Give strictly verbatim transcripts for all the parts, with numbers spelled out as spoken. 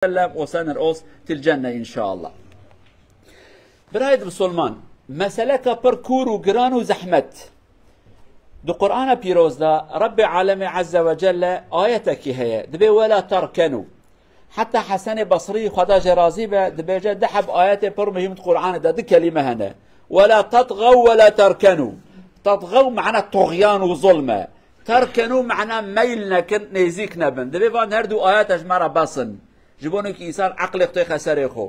sellem ve senir os til cenne inşallah. Birayê Musulman, meseleka pir kûr û giran û zehmet. Di Qur'ana Pîroz de Rebbê Alemê Azze ve Celle ayetekî heye. Dibê "Wela terkenû." Heta Hesenê Basrî, Xweda jê razî be, dibêje du heb ayetê pir muhîm di Qur'anê de, du kelîme hene. "Wela tetxew wela terkenû." Tetxew mana tuxyan û zulm e. Terkenû mana meyl nekin, nêzîk nebin. Dibê van her du ayete ji me re bes in. Ji bo nokî însan eqlê xwe têxe serê xwe.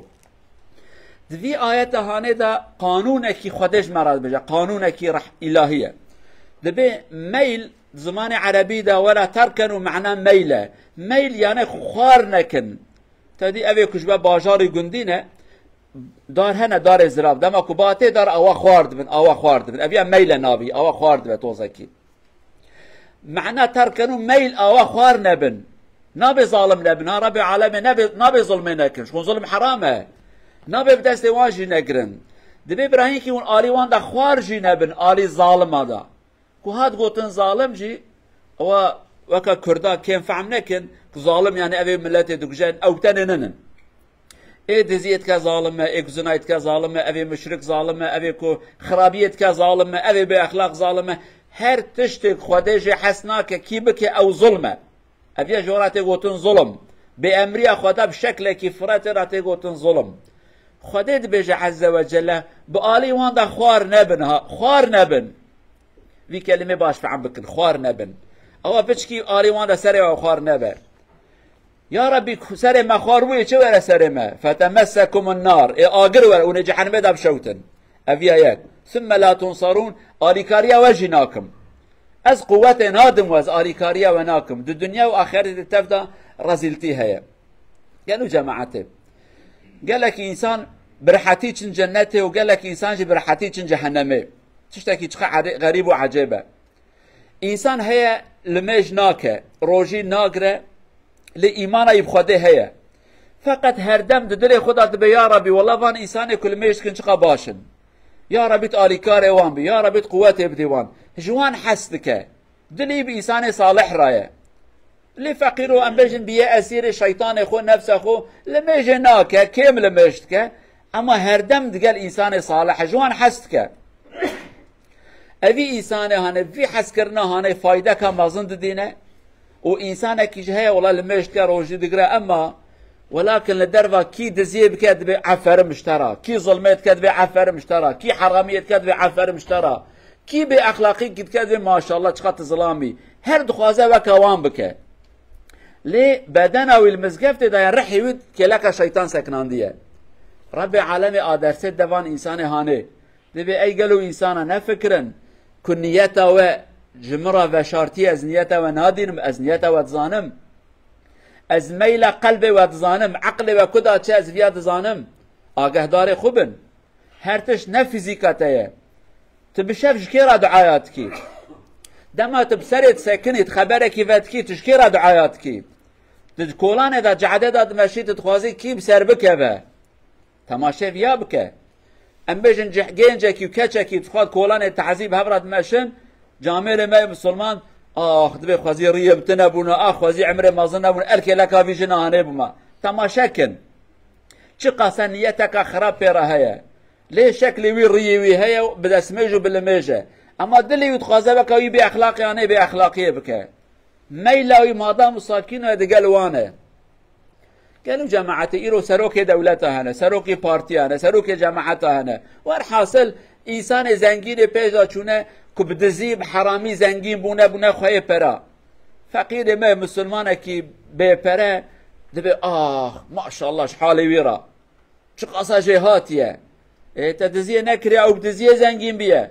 Di vî ayeta hanê de qanûnekî Xwedê ji me re dibêje, qanûnekî reh-, îlahî ye. Dibê meyl, di zimanê erebî de "wela terkenû" mana meyl e. Meyl yani xwar nekin. Te dî evê ku ji me bajarî gundî ne, dar hene, darê zirav. Dema ku ba tê dar awa xwar dibin, awa xwar dibin. Ev ya meyl e navî, awa xwar dibe tozekî. Mana terkenû meyl awa xwar nebin. Nabê zalim nebin. Ha, Rebbê Alemê nebê, nabê zulmê nekin. Ji xwe zulm heram e. Nabê bi destê wan jî negirin. Dibê birahînkî hûn alî wan de xwar jî nebin, alî zalima de. Ku hat gotin zalim jî, ewa weke Kurda kêm fehm nekin, ku zalim yani evê miletê dikujin, ew tenê ninin. Ê diziyê dike zalim e, ê ku zinayê dike zalim e, evê muşrik zalim e, evê ku xirabiyê dike zalim e, evê bêexlaq zalim e. Her tiştê ku Xwedê jê hes nake, kî bike ew zulm e. Ev ya ji we re tê gotin zulm. Bi emriya Xweda bi şeklekî fire tê re tê gotin zulm. Xwedê dibêje Azze ve Celle, "Bi alî wan de xwar nebin ha, xwar nebin." Vî kelîmê baş fehm bikin, "xwar nebin." Ewa piçkî alî wan de serê we xwar nebe. Ya Rabbî, serê me xwar bûye, çi were serê me? "Fetemessekumun nar." Ê agir were, hûn ê cehennemê de bişewtin. Ev ya yek. "Sümme la tunsarûn." Alîkariya we jî nakim. Ez quwetê nadim we, ez alîkariya we nakim. Di dinya û axirete tev de rezîltî heye. Gelo cemaetê. Gelek însan bi rehetî çin cennetê û gelek însan jî bi rehetî çin cehennemê. Tiştekî çiqa ere-, xerîb û ecêb e. Însan heye limêj nake, rojî nagire, lê îmana wî bi Xwedê heye. Feqet herdem di dilê xwe de dibe, "Ya Rabbî, wela van însanê ku limêj dikin çiqa baş in. Ya Rabbî, tu alîkarê wan bî, ya Rabbî, tu quwetê bidî wan." Ji wan hes dike. Dilê wî bi însanê salih re ye. Lê feqîro, em bêjin, biye esîrê şeytanê xwe, nefse xwe, limêjê nake, kêm limêj dike. Ema herdem digel însanê salih e, ji wan hes dike. Evî însanê hane, vî heskirina hane faydeka mezin didîne. Û însanekî jî heye, wela limêj dike, rojî digire, ema welakin li derva kî diziyê bike, dibê eferim ji te re. Kî zulmê dike, dibê eferim ji te re. Kî heramiyê dike, dibê eferim ji te re. Kî bêexlaqîkî dike, dibê maşallah, çiqa tu zilam î. Her dixwaze weke wan bike. Lê bedena wî li mizgeftê de ye, rihê wî kêleka şeytan sekinandiye. Rebbê alemê a dersê de van însanê hanê. Dibê ey gelo însana nefikirin ku niyeta we ji min re veşartiye, ez niyeta we nadînim, ez niyeta we dizanim. Ez meyla qelbê we dizanim, eqlê we ku da çi ez viya dizanim. Agehdarê xwe bin. Her tişt ne fîzîka te ye. Tu bi şev ji kê re duaya dikî? Dema tu bi serê disekinî, tu xeberekî vedikî, tu ji kê re duaya dikî? Tu di kolanê de, cehedê de dimeşî, tu dixwazî kî bi ser bikeve? Temaşe viya bike. Em bêjin cih-, gencekî û keçekî dixwat kolanê tehzî bi hev re dimeşin, camêrê me yê misilman, ax, dibê xwezî riyê bi tune bûna, ax, xwezî emrê mezin nebûna, erkê leka vî jina hanê bûma. Temaşe kin. Çiqas e niyeteka xirab pê re heye. Lê şeklê wî, riyê wî heye, bi destmêj û bi limêj e. Ema dilê wî dixwaze weke wî bêexlaqî yanê bêexlaqiyê bike. Meyla wî madam û sakîn e digel wan e. Gelo cemaetê îro serokê dewleta hene, serokê partiya hene, serokê cemaeta hene. Werhasil, însanê zengînê pêş de çûne ku bi dizî, bi heramî zengîn bûne, bûne xweyê pera. Feqîrê me, misilmanekî bêpere, dibê, ah, maşallah, ji halê wî re. Çiqasa jêhatî ye. Ê, te diziyê nekiriye, ew bi diziyê zengîn biye.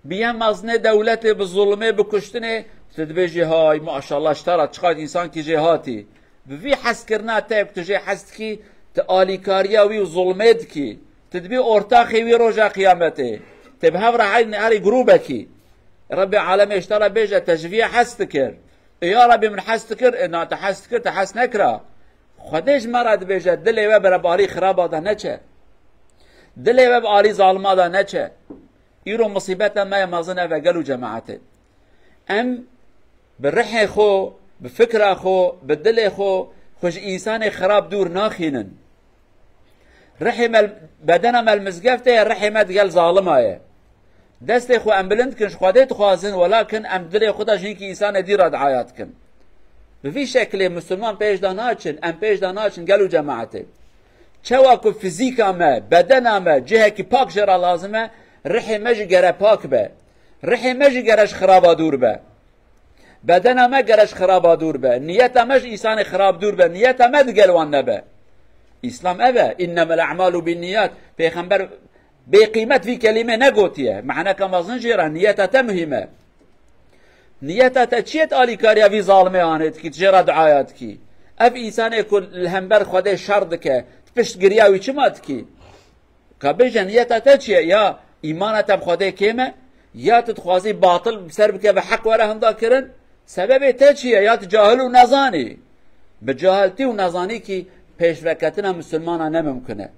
Biye mezinê dewletê bi zulmê, bi kuştinê, tu dibêjî, hay, maşallah, ji te re çiqas însankî jêhatî. Bi vî heskirina te ku tu jê hes dikî, tu alîkariya wî û zulmê dikî. Tu dibî ortaxê wî roja qiyametê. Tê bi hev re herî, herî grûbekî. Rebbê alemê ji te re bêje, te ji vî hez dikir. Ê ya Rebbî, min hez dikir, ê na te hez dikir, te hez nekira. Xwedê ji me re dibêje, dilê we bi rebarî xiraba de neçe. Dilê we bi alî zalima de neçe. Îro misîbeta me ye mezin ev e gelo cemaetê. Em bi rihê xwe, bi fikra xwe, bi dilê xwe, ku ji însanê xirab dûr naxînin. Rihê me, bedena me li mizgeftê ye, rihê me digel zalima ye. Destê xwe em bilind kin, ji Xwedê dixwazin, welakin em dilê xwe de ji hinkî însanê dî re diaya dikin. Bi vî şeklê misilman pêş de naçin, em pêş de naçin, gel û cemaetê. Çawa ku fizîka me, bedena me, cihekî pak jê re lazim e, rihê me jî gere pak be. Rihê me jî gere ji xiraba dûr be. Bedena me gere ji xiraba dûr be. Niyeta me ji însanê xirab dûr be. Niyeta me digel wan nebe. Îslam ev e. "Înnemel a'malu binniyat." Pêxember bêqîmet vî kelîmê negotiye. Mehneka mezin jê re niyeta te muhîm e. Niyeta te çi ye, tu alîkariya vî zalimê anê dikî, tu jê re duaya dikî? Ev însanê ku li hember Xwedê şer dike, tu piştgiriya wî çima dikî? Ka bêje niyeta te çi ye? Ya îmana te bi Xwedê kêm e, ya tu dixwazî batil bi ser bikeve, heq were hinda kirin? Sebebê te çi ye? Ya tu cahil û nezanî? Bi cahiltî û nezanîkî pêşveketina misilmana ne mimkun e.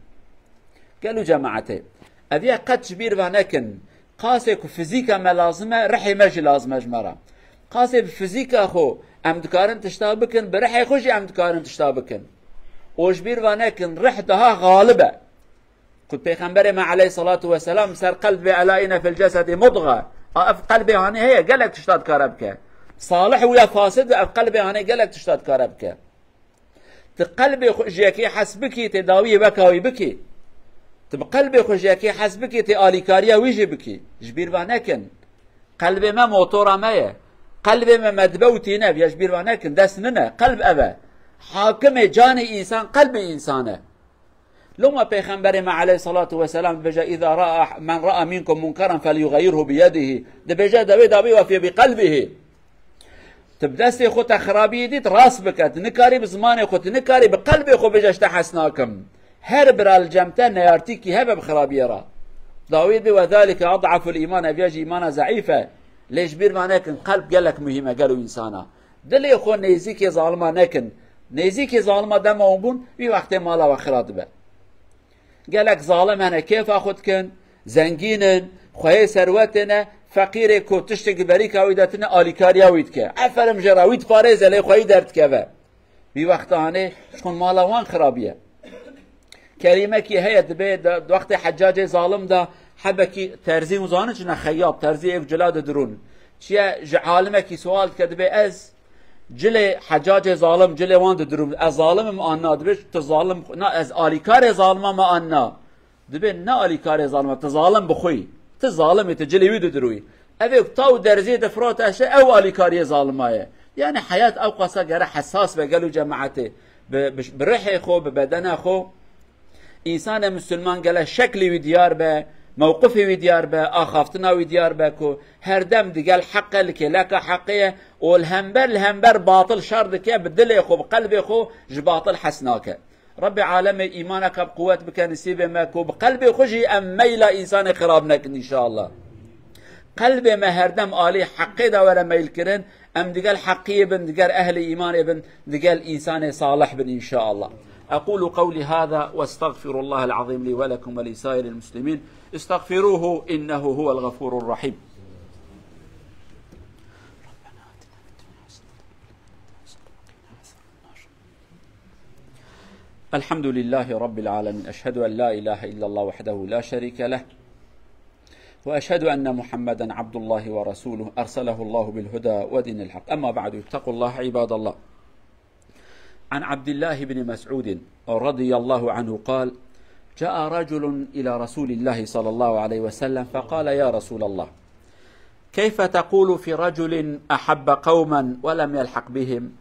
Gel û cemaetê, ev ya qet ji bîr ve nekin. Qasê ku fizîka me lazim e, rihê me jî lazim e ji me re. Qasê bi fizîka xwe em dikarin tişta bikin, bi rihê xwe jî em dikarin tişta bikin. Û ji bîr ve nekin, rih daha xalib e. Ku Pêxemberê me aleyhissalatu vesselam ser qelb bê, "Ela inne fil cesedi mudga." A, ev qelbê hanê heye, gelek tişta dikare bike. Salih û ya fasid, ev qelbê hanê gelek tişta dikare bike. Tu qelbê xwe ji yekê hes bikî, tê dawiyê weka wî bikî. Tu bi qelbê xwe ji yekê hes bikî, tê alîkariya wî jî bikî. Ji bîr ve nekin. Qelbê me motora me ye. Qelbê me me dibe û tîne, ya ji bîr ve nekin. Dest min e. Qelb ev e. Hakimê canê însan, qelbê însan e. Loma Pêxemberê me aleyhissalatu vesselam dibêje, "Îza ra'a, men ra'a minkum munkeran felyugayirhu biyedihi." Dibêje, "Devê dabê wafiye bi qelbihi." Tu bi destê xwe te xirabiyê dît, rast bike. Tu nikarî bi zimanê xwe, tu nikarî bi qelbê xwe bêje, "Ji te hes nakim." Her bira li cem te neyartîkî hebe bi xirabiyê re. Dawî dibê, "Ve zalike ad'aful îman." Ev ya jî îmana zeîf e. Lê ji bîr ve nekin, qelb gelek muhîm e gelo însana. Dilê xwe nêzîkê zalima nekin. Nêzîkê zalima dema wan bûn, wî wextê mala we xira dibe. Gelek zalim hene, kêfa xwe dikin, zengîn in, xweyê serwetê ne, feqîrê ku tiştek li berîka wî de tine, alîkariya wî dike. Eferim jê re, wî diparêze, lê xweyî derdikeve. Wî wexta hanê ji xwe mala wan xirabiye. Kerîmekî heye, dibê de, di wextê Heccacê zalim de hebekî terzî, hûn zanin çi ne, xeyat, terzî êk cila didirûn. Çiye ji alimekî sual dike, dibê ez cilê Heccacê zalim, cilê wan didirûm. Ez zalim im an na? Dibê tu zalim, na, ez alîkarê zalima me an na? Dibê ne alîkarê zalima, tu zalim bi xwe yî. Tu zalim î, tu cilê wî didirûyî. Ev ê taw derziyê de firate şe, ew alîkariyê zalima ye. Yani heyat ew qasa gere hesas be gelo cemaetê. Bi, bi, bi rihê xwe, bi bedena xwe. Însanê misilman gele şeklê wî diyar be, mewqifê wî diyar be, axaftina wî diyar be ku her dem digel heqe, li kêleka heqê ye û li hember, li hember batil şer dike, bi dilê xwe, bi qelbê xwe ji batil hes nake. Rebbê alemê îmaneke bi quwet bike nisîbê me ku bi qelbê xwe jî em meyla însanê xirab nekin înşallah. Qelbê me her dem alî heqê de were meyl kirin, em digel heqiyê bin, digel ehlê îmanê bin, digel însanê salih bin înşallah. أقول قولي هذا وأستغفر الله العظيم لي ولكم ولسائر المسلمين. استغفروه إنه هو الغفور الرحيم. الحمد لله رب العالمين. أشهد أن لا إله إلا الله وحده لا شريك له، وأشهد أن محمدا عبد الله ورسوله أرسله الله بالهدى ودين الحق. أما بعد، اتقوا الله عباد الله. عن عبد الله بن مسعود رضي الله عنه قال: جاء رجل إلى رسول الله صلى الله عليه وسلم فقال: يا رسول الله، كيف تقول في رجل أحب قوما ولم يلحق بهم؟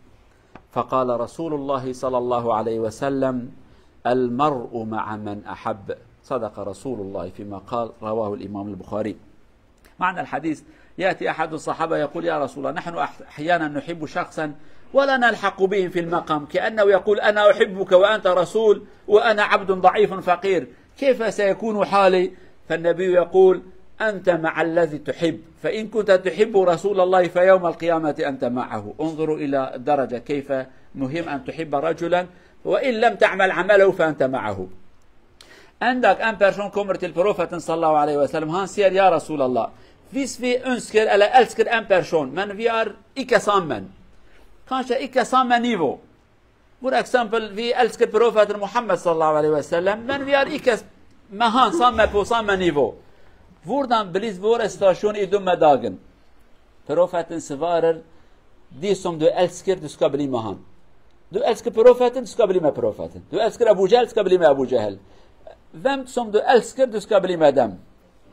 فقال رسول الله صلى الله عليه وسلم: المرء مع من أحب. صدق رسول الله فيما قال. رواه الإمام البخاري. معنى الحديث: يأتي أحد الصحابة يقول: يا رسول الله، نحن أح-، أحيانا نحب شخصا ولا نلحق به في المقام، كأنه يقول: أنا أحبك وأنت رسول وأنا عبد ضعيف فقير، كيف سيكون حالي؟ فالنبي يقول: أنت مع الذي تحب، فإن كنت تحب رسول الله فيوم القيامة أنت معه. انظروا إلى الدرجة، كيف مهم أن تحب رجلا وإن لم تعمل عمله فأنت معه. Endak em person kommer til profeten sallallahu aleyhi ve sellem, han sier: Ya Resulallah, hvis vi ønsker eller elsker en person, men vi er ikke sammen. Kanskje ikke sammen nivå. Gure eksempel vî elskir profetin Muhammed sallallahu aleyhi ve sellem, men viyar î kes mehan san me posan me nîvo. Vurdan bilîz vore stasyon î dum me dagin. Profetin sivarir dî som du elskir duska bilî mehan. Du elskir profetin duska bilî me profetin. Du elskir Ebu Cehil duska bilî me Ebu Cehil. Vem som du elskir duska bilî me dem.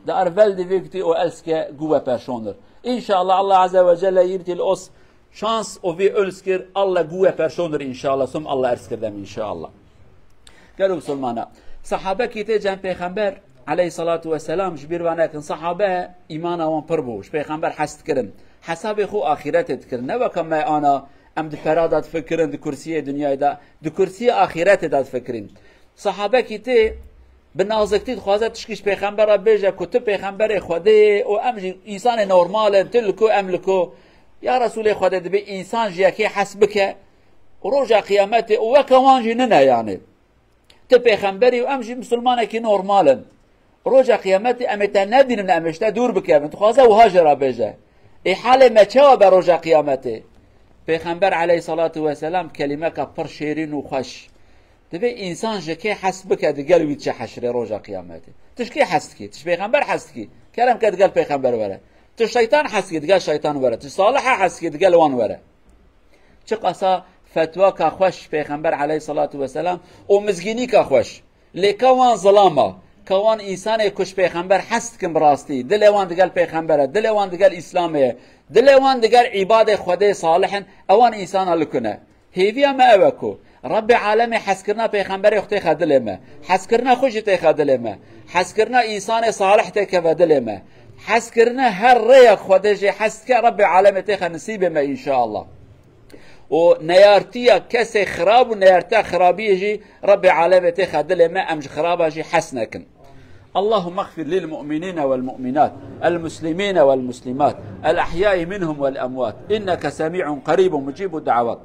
Di arvel di vê gitî o elske guwe perşondir. İnşallah Allah Azze ve Celle yirtil os şans o vê ölskir Allah guwe perşondir inşallah. Som Allah erskir dem inşallah. Gelo Musulmana. Sahabe ki tê cem Peyxember aleyhissalatu vesselam ji bir vanekin sahabe imana wan pir bû. Ji Peyxember hes dikirin. Hesabê xwe axiretê dikirin. Ne weka me ana em di pera de difikirin, di kursiyê dinyayê de, di kursiyê axiretê de difikirin. Sahabe ki tê bi naziktî dixwaze tişkî ji Pêxember re bêje ku tu Pêxemberê Xwedê yê û em jî însanê normal in, tu li ku em li ku. Ya Resûlê Xwedê, dibê însan ji yekê hes bike û roja qiyametê û weke wan jî nine yanê. Tu Pêxemberî û em jî misilmanekî normal in. Roja qiyametê em ê te nebînin, em ê ji te dûr bikevin. Dixwaze wiha jê re bêje. Ê halê me çawa be roja qiyametê? Pêxember aleyhissalatu vesselam kelîmeka pir şêrîn û xweş. Dibê însan ji kê hes bike digel wî diçe heşrê roja qiyametê. Tu ji kê hes dikî? Tu ji pêxember hes dikî? Kerem ke digel pêxember were. Tu şeytan hes dikî digel şeytan were. Tu saliha hes dikî digel wan were. Çiqasa fetwaka xweş pêxember aleyhissalatu vesselam û mizgînîka xweş. Lê ka wan zilama, ka wan însanê ku ji pêxember hes dikin bi rastî, dilê wan digel pêxember e, dilê wan digel Îslamê ye, dilê wan digel îbadê Xwedê salih in, ewan însana li ku ne. Hêviya me ew e ku Rebbê Alemê heskirina Pêxemberê xwe têxe dilê me. Heskirina xwe jî têxe dilê me. Heskirina însanê salih têkeve dilê me. Heskirina her rêyek Xwedê jê hes dike Rebbê Alemê têxe nisîbê me înşallah. Û neyartiya kesê xirab û neyartiya xirabiyê jî Rebbê Alemê têxe dilê me, em ji xiraba jî hes nekin. اللهم اغفر للمؤمنين والمؤمنات، المسلمين والمسلمات، الأحياء منهم والأموات، إنك سميع قريب مجيب الدعوات.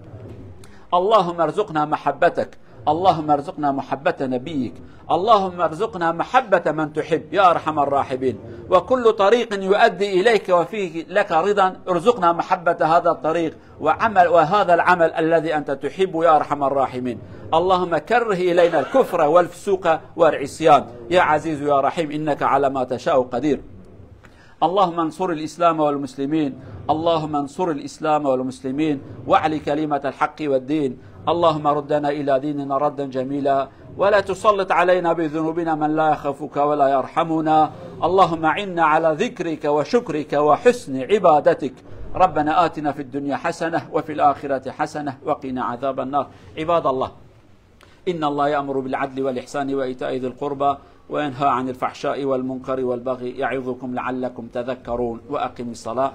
اللهم ارزقنا محبتك، اللهم ارزقنا محبة نبيك، اللهم ارزقنا محبة من تحب يا أرحم الراحمين، وكل طريق يؤدي إليك وفيه لك رضا ارزقنا محبة هذا الطريق وعمل، وهذا العمل الذي أنت تحب يا أرحم الراحمين. اللهم كره إلينا الكفر والفسوق والعصيان يا عزيز يا رحيم، إنك على ما تشاء قدير. اللهم انصر الإسلام والمسلمين، اللهم انصر الإسلام والمسلمين، واعل كلمة الحق والدين. اللهم ردنا إلى ديننا ردا جميلا، ولا تسلط علينا بذنوبنا من لا يخافك ولا يرحمنا. اللهم أعنا على ذكرك وشكرك وحسن عبادتك. ربنا آتنا في الدنيا حسنة وفي الآخرة حسنة وقنا عذاب النار. عباد الله، إن الله يأمر بالعدل والإحسان وإيتاء ذي القربى وينهى عن الفحشاء والمنكر والبغي يعظكم لعلكم تذكرون. وأقم الصلاة.